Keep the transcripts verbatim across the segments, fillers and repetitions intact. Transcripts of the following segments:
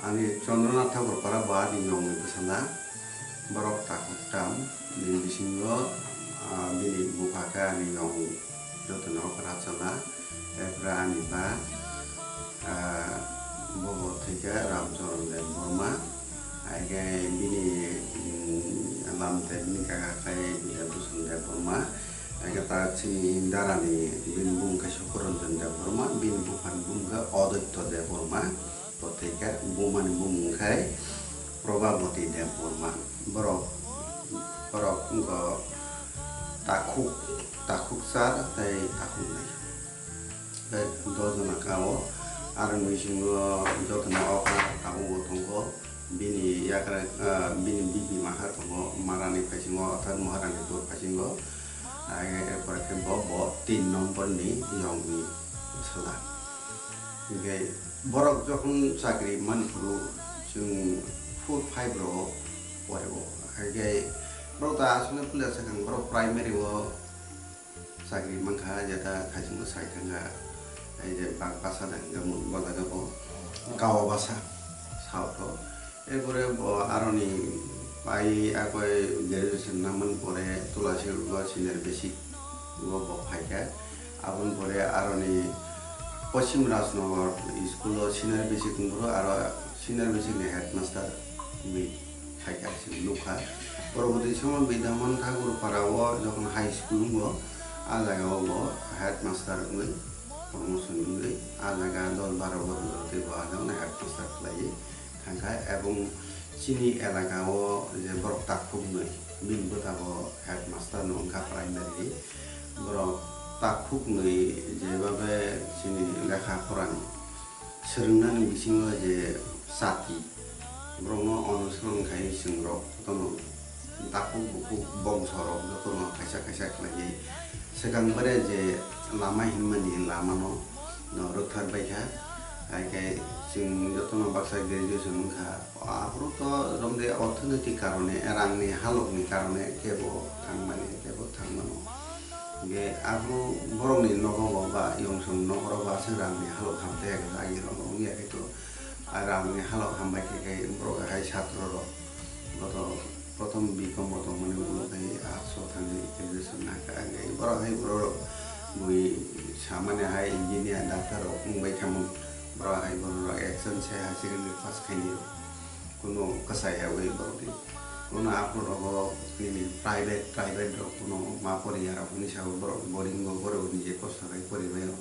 Ani Chandranath Thakur para bo ani yongni bwsala, borok takhuk tam, bini bisingo, ah, bini bupha khe ani yong jotono kwrwchala, erpore ani ba, ah, bo bo thwikhe Ramcharan Debbarma, haikhe bini, mm, lamte bini kaka khe Bidya Bhushan Debbarma, haikhe ta chini darani bini bumung khe Sukhranjan Debbarma, bini buphani bumung khe Aditya Debbarma. Bo thwikhe bumani bumung khai Probabati Debbarma. Borok, borok wngkha takhuk, takhuk char tei takhuk nai. Tei doh jona kao, aro bisingo jotono okha tabukbo tongo. Bini yakra, ah, bini bibi maha tongo, marani phaisingo, orthat Maharani pur phaisingo. Ai, erpore khe bo, bo tin number ni yongni sala. Hinkhe borok jokhon chakri man phuru chwng four five rok pore o. Hinkhe borok ta aswkno puila swkang borok primary o chakri mankha, jeta khaichwngno sai thangkha. Ai je bak basa da hinkhe bo jaga bo Kawa basa south o. Erpore bo aroni pai akoi graduation nangmani pore Tulasi road o senior basic o bo phaikha. Aboni pore aroni Poschim Rajnagar school o senior basic wngphuru aro senior basic ni headmaster wngwi phaikha chwng nukha. Poroboti somo Bidyamohan Thakur para o jokhon high school wngo, a jaga o bo headmaster wngwi promotion wngwi a jaga dos baro bosor tei bo a jaga headmaster khlaiwi thangkha, ebong chini elaka o je borok takhuknwi bini bwtabo headmaster no wngkha primary, borok takhuknwi jebabe chini lekha porani swrwngnani bisingo je chati borokno onusoron khai chwng rok jotono takhuk bukhuk bongso rok jotono kaisa kaisa khlaiwi swkang bare je lama hinmani lamano no rwkthar baikha, hai khe chwng jotono baksa graduation wngkha. Aphuru to romde orthonoitik karone, rangni halokni karone kebo thangmani, kebo thangmano. Hinkhe aphuru borokni nogo bo ba yongsom nokoro ba se rangni halok hamte agi rok wngya khe to, a rangni halok hambai khe khe borok hai satro rok boto prothom B.Com bo tongmani ulo khai arts o thangwi graduation nakha, hinkhe borok hai borok bui samani hai engineer, doctor rok wngbai khamung. Borok hai borok rok action se high secondary pass khaini rok. Kuno kwchai ya wi borok ni. Kuno aphuru rogo nini private, private rok kuno ma pori ya rok hwnwi sabo borok boring bo borok nije kosto khai pori bai rok.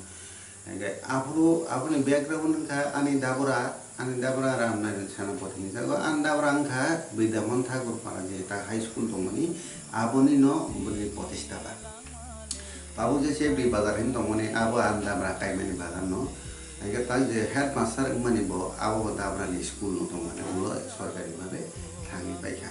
Hinkhe aphuru, aphuru ni background wngkha ani dabra, ani dabra Ramnarayan Senapati hinwi jago. Ani dabra wngkha Bidyamohan Thakur para je ta high school tongmani, aboni no bini protista ba. Tabuk je Chebri bazar hin tongmani, abo ang dabra kaimani bazar no. Hinkhe ta je headmaster wngmani bo, abo bo dabra ni school no tongmani, ulo sorkari bhabe thangwi paikha.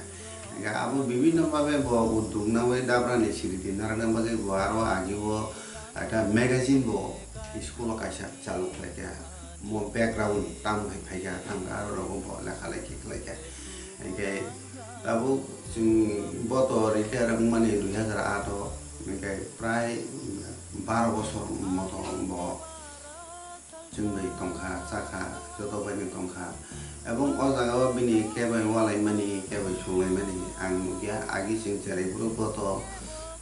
Hinkhe abo bibhinno bhabe bo uddog nawi dabra ni sriti narwkna bagwi bo aro agi o ekta magazine bo school o kaisa chalu khlaikha. Mo background tamo hai phaikha, thangkha aro rogo bo lekha lekhi khlaikha. Hinkhe tabuk chwng boto retire wngmani dui hazar aat o, hinkhe prai baro bosor moto bo chwngwi tongkha, chakha, joto baino tongkha. Ebong o jaga o bini kebai walaimani, kebai sunglaimani ang nukya. Agi chwng cherai phuru boto,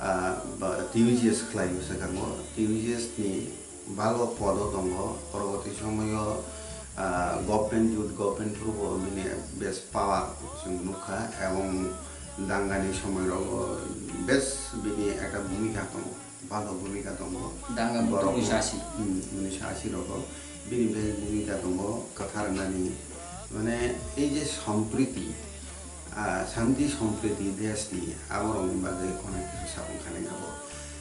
ah, ba, T U G S khlaio swkango. T U G S ni balo podo tongo, poroboti somoyo, ah, government youth, government group o bini bes power chwng nukha, ebong dangani somoi rogo bes bini ekta bhumika tongo, balo bhumika tongo. Danga borok unisho ashi. Hmm, unisho ashi rogo bini bes bhumika tongo, kwthar wngnani, mane, ei je sompriti, ah, shanti sompriti deshni aborokni bagwi onek kisu sapung khanai abo.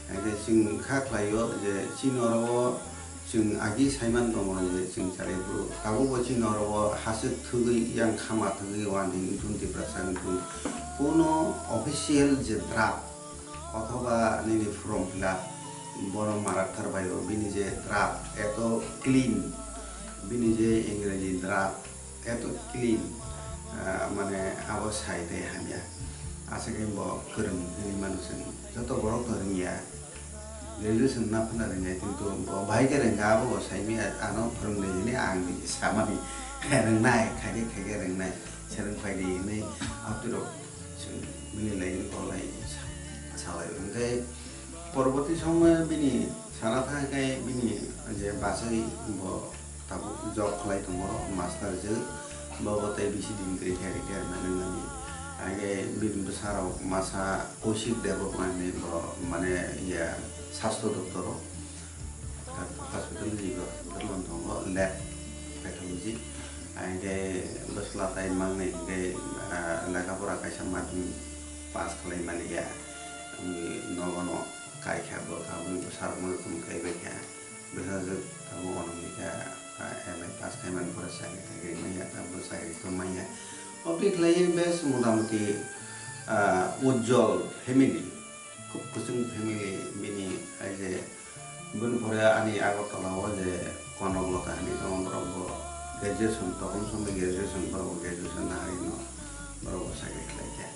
Hinkhe chwng kha khlaio je chini oro o chwng agi saiman tongo je chwng chari phuru tabukbo chini oro o hasik thwgwi yang khama thwgwi wani wngthun Tiprasa wngthun. Kuno official je draft othoba nini form fill up bono marakthar baio, bini je draft eto clean, bini je Ingreji draft eto clean, ah, mane abo sai tei hamya. Aswk khe bo kwrwng hwnwi mano chwng. Joto borok no rwngya. Graduation na phano rwngnai, kintu bo bahai khe rwngkha, abo bo sai maya, ano phwrwngdi hwnwi ang samani. Khe rwngnai, khaikhe khaikhe rwngnai, se rwngphai di hinwi aphirok chwng bini lai kolai sa-, salai. Hwnkhe porborti somoyo bini sana thangkhe bini je bachai bo tabuk job khlai tongo, master je bo bo tei bisi din kwrwi khe retire manwi mani. Hwnkhe bini bwsarok masa Kaushik Debbarma hinwi bo mane iya sastho doptoro. Hospital ni hospital no tongo lab pathology. Hingke bwsla tai mangnai hingke, ah, lekha pora kaisa madhyamik pass khlai mani ya. Wngwi nogo no kaikha bo, aboni bwsarok no tong kai bai kha. Bwsajwk tabuk Anamika, ah, M A pass khai mani pore chakri thakri manya, tabuk chakri to manya. Oboni khlaiwi bes motamuti, ah, ujjol family. Khub kwchwng family bini, ai je bini pore ani Agartala o je Konok Lota hinwi tongo, borok bo graduation, tokon somoi graduation, borok bo graduation nahari no, borok bo chakri khlai kha.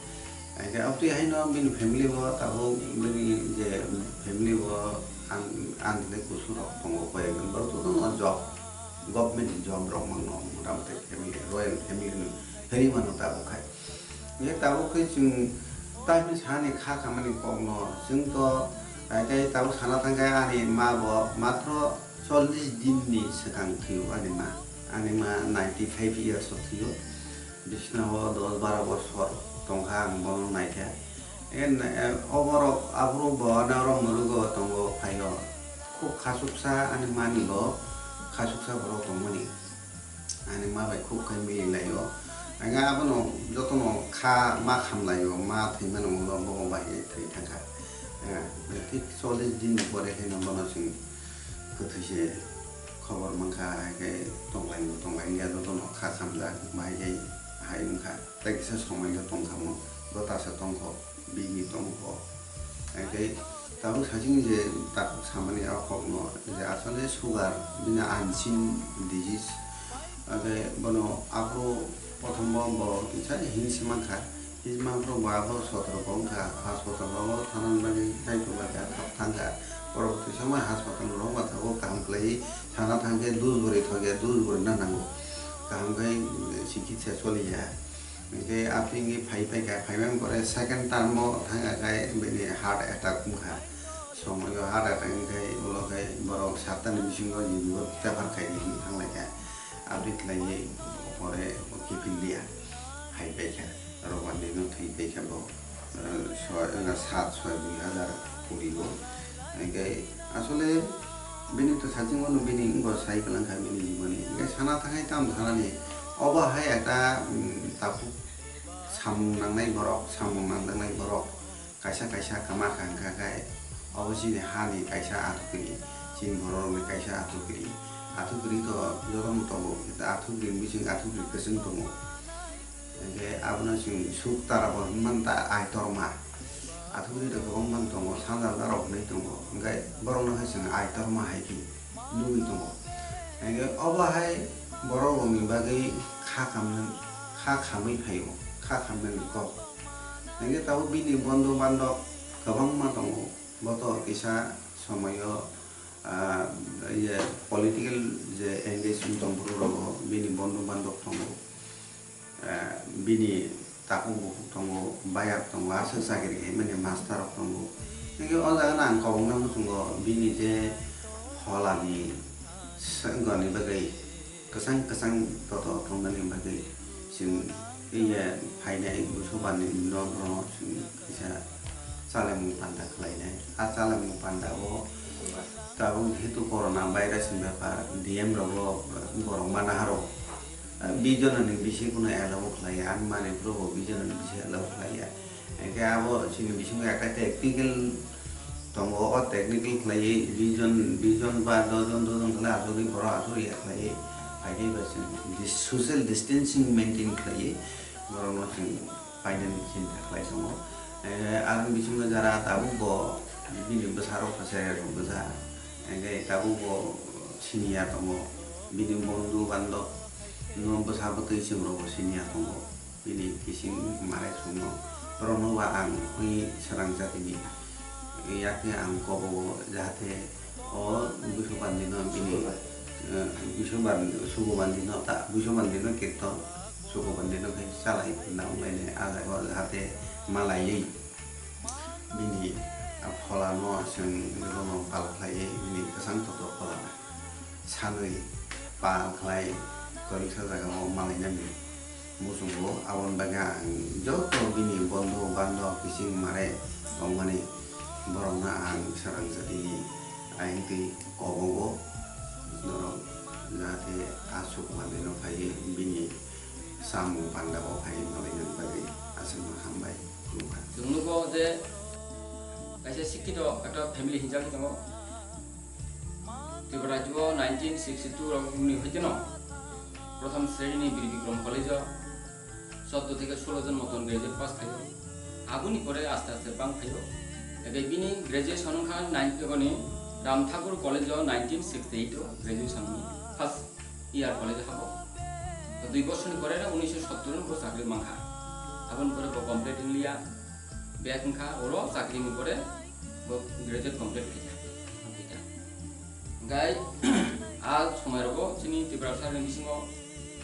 Hingke aboni haino bini family bo tabuk bini je family bo ang, ang le kusu rok tongo koi ekjon, borok jotono job, government job rok mano, motamuti family, royal family ni family mano tabuk khai. Ye tabuk khe chwng taimni sani kha khamani kokno chwng to, ai, tei tabuk sana thangkhe ani ma bo matro chollish din ni swkang thwio ani ma. Ani ma ninety five years o thwio. Bisna o dos baro bosor tongkha ang bono naikha. En, eh, o borok aphuru bo ano oro murugo tongo phaio. Khub khasuksa ani mani bo khasuksa borok tongmani. Ani ma bai khub khe mili laio. Ang abono jotono kha ma khamlai o, ma thwi mano ulo bobo bai thwi thangkha. Eh, thik chollish din ni pore khe no bono chwng kwthwi se khobor mankha, hai khe tonglai bo tonglai ya jotono kha chamjak bai khe hai wngkha. Tei kisa somoi no tongkha mo, gotasa tongkho. Bini tongkho. Hingke tabuk sachini je takhuk samani o kokno je asole sugar bini unseen disease. Hingke bono aphuru prothombo bo kisa hinsi mankha. Hinsi mankha bo aphuru sotro bo wngkha. Hospital o thanani bagwi tei tonglaikha, thap thangkha. Poroboti somoy hospital rok ma tabuk kaham khlaiwi sana thangkhe dusburi thokya, dusburi na nango. Kaham khe chikitsa choliya. Hingke aphuru hingke phai paikha, phaibai pore second term o thangkha khe bini heart attack wngkha. Somoio heart attack wngkhe ulo khe borok satta ni bisingo jibo tepar khaidi hinwi thanglaikha. Aboni khlaiwi pore o kiphilya phai paikha. Robar ni no thwi paikha bo. Eh, soi, eh, sat soi dui hazar kuri o. Hingke asole bini to sachingo no bini wngbo sai kwlangkha bini jiboni. Hingke sana thangwi tamo sanani obo hai ekta, mm, tabuk samung nangnai borok, samung nangjaknai borok kaisa kaisa kwma kha hingkha khe obo chini hani kaisa athukiri, chini borok rokni kaisa athukiri. Athukiri to jotono tongo, athukiri bising athukiri kwchwng tongo. Hingke abono chwng suk tara bo hinmani ta aitorma. Athukiri rok kwbangma tongo, sanjal darok hinwi tongo. Hingke borokno khe chwng aitorma hai khe nugwi tongo. Hingke obo hai borok rokni bagwi kha kamnani, kha khamwi phaio, kha khamnani kok. Hingke tabuk bini bondhu bandhok kwbangma tongo. Bo to kisa somoio, ah, ye political je engage wng tong borok rogo bini bondhu bandhok tongo. Eh, bini takhuk bukhuk tongo, bayap tongo, aswk chakiri khaimani master rok tongo. Hingke o jaga no ang kobokna muchungo bini je pholani swngani bagwi kwchang kwchang toto tongnani bagwi chwng ye phainai busu bani no bono chwng kisa chalemung panda khlainai. A chalemung panda o tabuk jehetu corona virus ni bepar D M rogo borok mana haro. Bijon ni bisi kuno allow khlaiya, ani manwi phuru bo bijon ni bisi allow khlaiya. Hingke abo chini bisingo ekta technical tongo, o technical khlaiwi bijon, bijon ba dojon, dojon khlai achugwi borok achugwi ya khlaiwi. Phaikhe ba chwng dis-, social distancing maintain khlaiwi borokno chwng painani chinta khlai tongo. Eh, ang bisingo jara tabuk bo bini bwsarok se rwkjak. Hingke tabuk bo siniya tongo. Bini bondhu bandhok no bwsa bwtwi chwng rok bo siniya tongo. Bini kising mare songno borokno ba ang ui swrang jatini yakni ang kobogo jahate o busu bandino bini Buisok bandi, sugo bandi no ta, buisok bandi no kirto, sugo bandi no khai chalai na wnglainai a jaga o jahate malaiwi bini a phola no chwng bono pal khlaiwi bini kwchang toto phola sanwi pal khlai kwrwngsa jaga o malainani muchungo. Aboni bagwi ang joto bini bondhu bandhab kiching mare tongmani borokno ang swrang jatini ayang twi kobogo norok jahate aswk manwino phaiwi bini samung pandao phaiwi malainani bagwi aswkno hambai khulumkha. Chwng nugo je kaisa sikkito ekta family hinjagwi tongo. Tripura rajyo nineteen sixty two rok ni hoiteno prothom sreni ni Bir Bikram College o choddo theke solo jon moton graduate pass khaio. Aboni pore aste aste bang khaio. Ebe bini graduation wngkha nine, eboni Ram Thakur College o nineteen sixty eight o graduation ni first year college habo. To dui bosor ni pore unisho sottor o bo chakri mankha. Aboni pore bo complete wnglia, back wngkha, oro chakri ni pore bo graduate complete khaikha. Gai a somoi rogo chini Tiprasa ni bisingo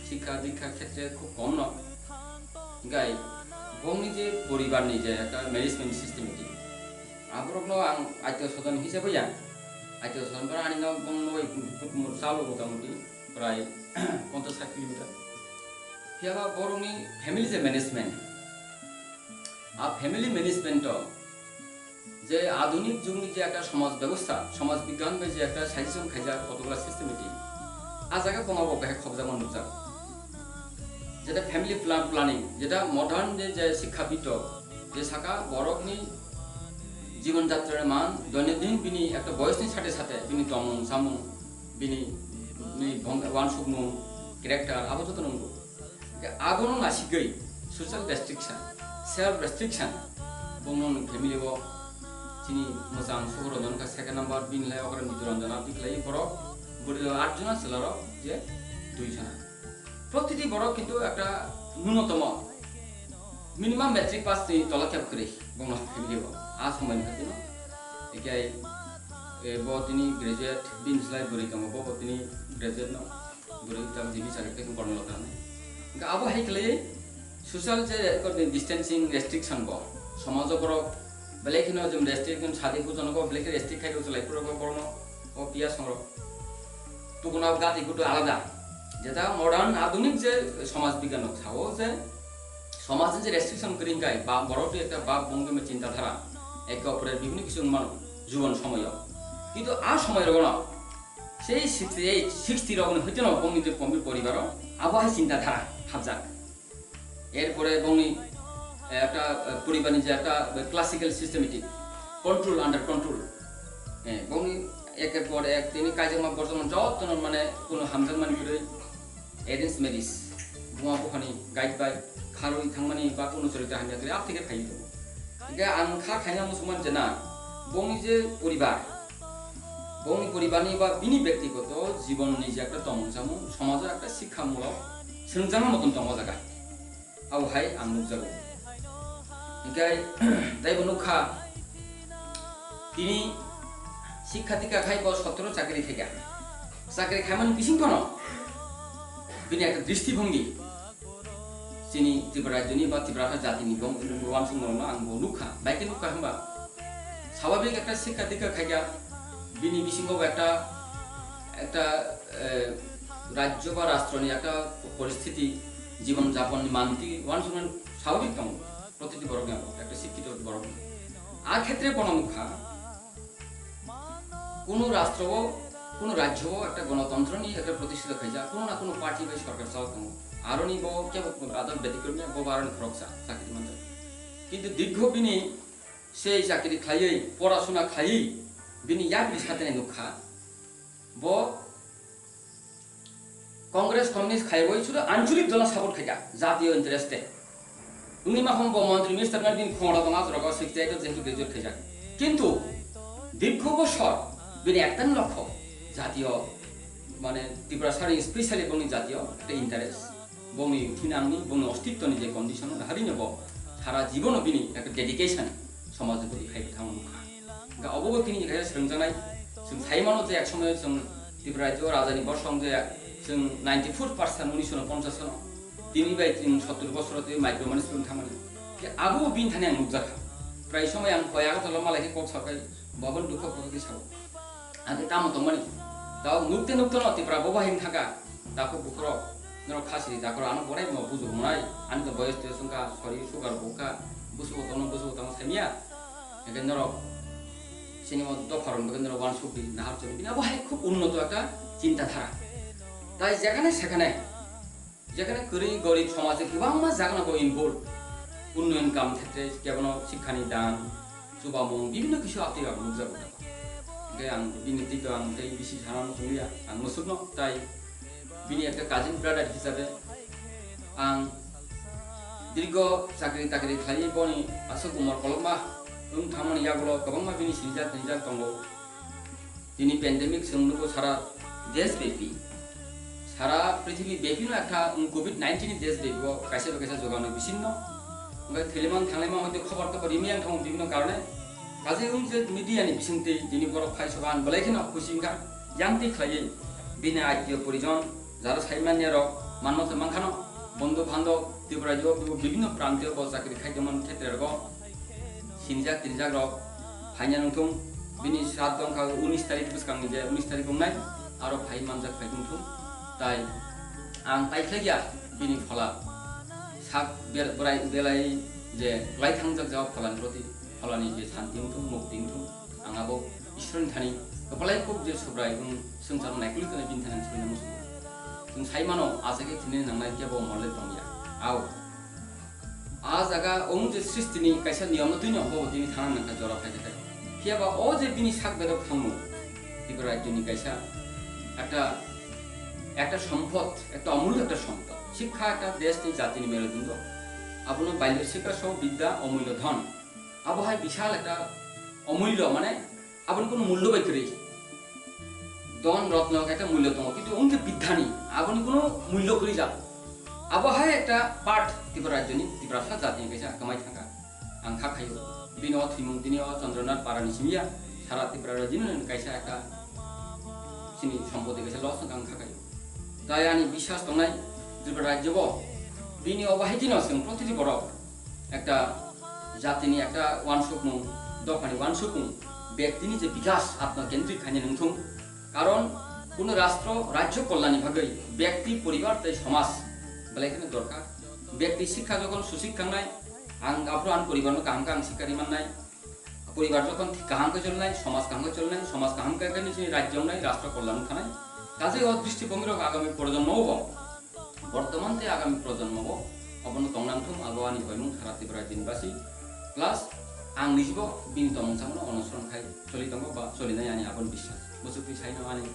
sikha dikha khetre khub kom no. Gai bongni je poribar ni je ekta management system di. Aborok no ang aitio sodan hisab ya. Aitio sodan para ani no bong no chalo motamuti prai ponchash sat kilometer. Phiya ba borok ni family je management. A family management o je adhunik jugni je ekta somaj bebosta, somaj bigyan bai je ekta suggestion khaijak kotokla systematic, a jaga kono bo kahai khobjakma nukjak. Jeta family plan, planning, jeta modern je, je sikha bidok, je saka borokni jibon jatra man, doinodin bini ekta boyosni sate sate bini tongmung samung, bini, bini bong-, wansukmung, character, abo joto nungkuk. Abono nasigwi social restriction, self restriction, bongno nwng family o chini mwchang suhoro jon kha second number, bini lai okra Nituranjan, abdi khlai borok bwrwi o atjona, chwlarok je duijona. Protiti borok kintu ekta nunotomo minimum matric pass ni tola kebo kwrwi bongno family o a somoi ni hapino. Ekai, e, bo tini graduate, bini slai bwrwi tongo, bo, bo tini graduate no. Bwrwi tam jibi chari khe borno lok rani. Hingke abo hai khlai social je distancing restriction bo somajo borok belai kheno jom restriction sadi bujono go belai khe restrict khai rw chalai puro go borno o piya songrok. Tukuna gati gutu alada. Jeta modern adunik je somaj bigyan nok sao je somaj je restriction kring kai ba borok ekta ba bongkhe chinta dhara eke opore bibhinno kisu mano jubon somoyo. Kintu a somoy rogono Sei sixty eight, sixty rokni hoiteno bongni je pomni poribaro abo hai chinta dhara hapjak. Erpore bongni, eh, ekta, eh, poribarni je ekta, eh, classical systematic control, under control. Eh, bongni eker por ek tini kaijakma borjokma jotono mane kono hamjakmani kwrwi arrange marriage, buma buphani guide bai kharwi thangmani ba kono choritra hamya kwrwi aphthike phaiwi tongo. Hingke ang kha khaina muchungmani je na, bongni je poribar, bongni poribarni ba bini bektigoto jibonni je ekta tongmung samung, somajo ekta sikhamulok swngjama moton tongo jaga. Abo hai ang nukjago. Hingke taibo nukha, tini sikha dikha khai bo sotoro chakri khaikha. Chakri khaimani bising phano bini ekta dristibhongi chini Tripura rajyoni ba Tripura jatini bong-, uansukmung rokno ang bo nukha. Bai khe nukha hwnba, swababik ekta sikha dikha khaikha, bini bisingo bo ekta, ekta, eh, rajyo ba rashtroni ekta poristhiti, jibon japonni manti uansukmung swababik tongo. Protiti borokni abo ekta sikkito borokni. A khetre bono nukha, Kunu rastro o, kunu rajyo o ekta gonotontroni ekta protishthito khaijak, kunu na kunu party bai sorkar chao tongo. Aroni bo kebo adol betikromya, bo bo aroni khoroksa chakri manjak. Kintu dirgho bini sei chakri khlaiwi, porasuna khlaiwi, bini yapri satene nukha. Bo Congress, Communist khaiwi sudu ancholik dolo support khaijak, jatiyo interest de. Wngwi ma hwn bo montri minister nani bini khongro tongma jorok o sixty eight o jehetu graduate khaijak. Kintu dirgho bosor bini ektan lokho jatiyo, mane Tiprasani specially bongni jatiyo ekta interest. Bongni thinangni, bongni ostitwni je condition, harino bo sara jibono bini ekta dedication somajni proti khaiwi thangma nukha. Hingkhe obo bo tini kaisa swrwngjaknai, chwng sai mano je ek somoyo chwng Tripura rajyo rajani bosong je chwng ninety four percent unisho ponchas sono, tini bai chwng sottor bosoro tei micro management thangmani. Khe abo bini thani ang nukjakha. Prai somoi ang koi Agartala malai khe kok sakai, babon dukho kok khe sao. Ang khe tamo tongmani. Tao nukte nukte no Tripura bobo hai thangkha. Takhuk bukhurok, norok khasi jakro ano borai mo bujuk monai. Ani to boyos toyos wngkha, sori sugar bo wngkha, busugo tongno busugo tongno saimya. Hingke norok chini o dopha rok bagwi norok uansuk di, nahar chori bini abo hai khub unnoto ekta chinta dhara. Tai jekhane sekhane, jekhane kwrwi gorib somaje kwbangma jagano bo involve, unnoyon kam khetre kebono sikhani dan, chubamung bibhinno kisu aptwi rok nukjago. Hingke ang bini twi to ang tei bisi sana muchungya, ang musukno tai bini ekta cousin brother hisabe ang dirgo chakri takri khlaiwi boni aswk umor kolokma wng thangmani yagulo kwbangma bini sinijak twnijak tongo. Tini pandemic chwng nugo sara desh bepi, sara prithibi bepi no ekta wng covid nineteen ni desh bepi o kaisa bai kaisa jogano bisinno wngkha thwilaimang thanglaimang hoite khobor tobor rimwi ang thango bibhinno karone. Kaje wng je media ni bisingtwi tini borok phai soba ang belai kheno khusi wngkha, yang twi khlaiwi bini attiyo porijon, jaro saimanya rok manno se mankhano, bondhu bandhab Tripura rajyo o bibhinno prantiyo bo chakri khai tongmani khetre rogo sinijak tinijak rok phaina nungthung. Bini srat wngkha unis tarik bwskangni je unis tarik wngnai, aro phai manjak phai tongthung. Tai ang paikhlaiya bini phola sak bel-, bwrai belai je kwlai thangjak jao pholani proti, pholani je santi wngthung, mukti wngthung. Ang abo Ishwarni thani kwplai kuk je Subrai wng swngcharo naikolwi tongnai bini thani ang swina muchungo. Chwng sai mano, achaikhe thwinani nangnai kebo morle tongya. Ao. A jaga wng je sristini kaisa niyomno twino bobo tini thana nangkha jora phaikhe. Phiyaba o je bini sak bedok thangmung, Tripura rajyoni kaisa ekta, ekta sompod, ekta omullo ekta sompod. Sikha ekta desh tei jatini merudundo. Abono balyo sikha so bidya omullo dhon. Abo hai bishal ekta omullo, mane aboni kono mullo bai kwrwi. Dhon rotno ekta mullo tongo, kintu wngkhe bidya ni aboni kono mullo kwrwi jak. Abo hai ekta part Tripura rajyoni Tiprasa jatini kaisa kwmai thangkha. Ang kha khaio. Bini o thwimung tini o Chandranath Parani simiya, sara Tripura rajyoni kaisa ekta chini sompoti kaisa loss wngkha, ang kha khaio. Tai ani biswas tongnai Tripura rajyo bo bini o bahai dino chwng protiti borok ekta jatini ekta uansukmung, dophani uansukmung, bektini je bikas atma kendrik khaina nungthung. Karon kuno rastro rajyo kollani bagwi bekti, poribar tei somaj belai kheno dorkar. Bekti sikha jokhon susikha wngnai, ang aphuru ani poribarno kaham khe ang sikha ri mannai. Poribar jokhon thik kaham khe cholnai, somaj kaham khe cholnai, somaj kaham khe khe nini rajyo wngnai, rastro kollan wngkhanai. Kaje o dristibhongi rok agami projonmo bo, bortoman tei agami projonmo bo obono tongnang thung, abo ani hoimung sara Tripura dinbasi. Plus ang nijibo bini tongmung samano onosoron khai choli tongo ba cholinai ani aboni biswas. Muchuk twi saino ani